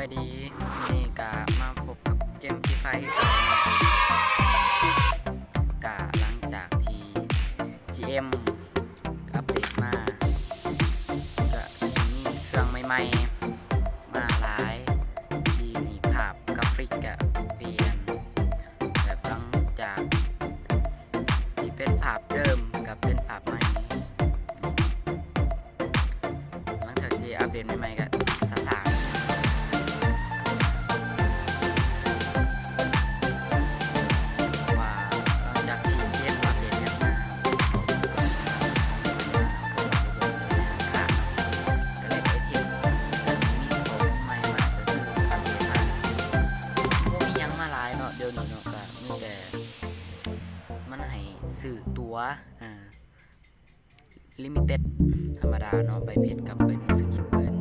ສະບາຍດີ ມື້ນີ້ກະມາພົບກັບເກມຟຣີໄຟຄືເກົ່າເນາະ ກະຫຼັງຈາກທີ່ຈີເອັມອັບເດດມາ ກະຊິມີເຄື່ອງໃໝ່ໆມາຫຼາຍ ທີ່ນີ້ພາບກາຟິກກະປ່ຽນ ແບບຫຼັງຈາກທີ່ເປັນພາບເດີມກະເປັນພາບໃໝ່. ຫຼັງຈາກທີ່ອັບເດດໃໝ່ໆກະຊ້າໆ ເພາະວ່າຫຼັງຈາກທີ່ເກມອັບເດດມາ ກະເລີຍໄປເຮັດ ມີຂອງໃໝ່ມາ ກະຄືອັບເດດມາ ບໍ່ມີຫຍັງມາຫຼາຍເນາະ ດຽວນີ້ເນາະ ກະມີແຕ່ມັນໃຫ້ຊື້ຕົ໋ວ ເອີ ລິມິເຕັດທຳມະດາເນາະ ໃບເພັດກັບໃບມູສະກິນປືນ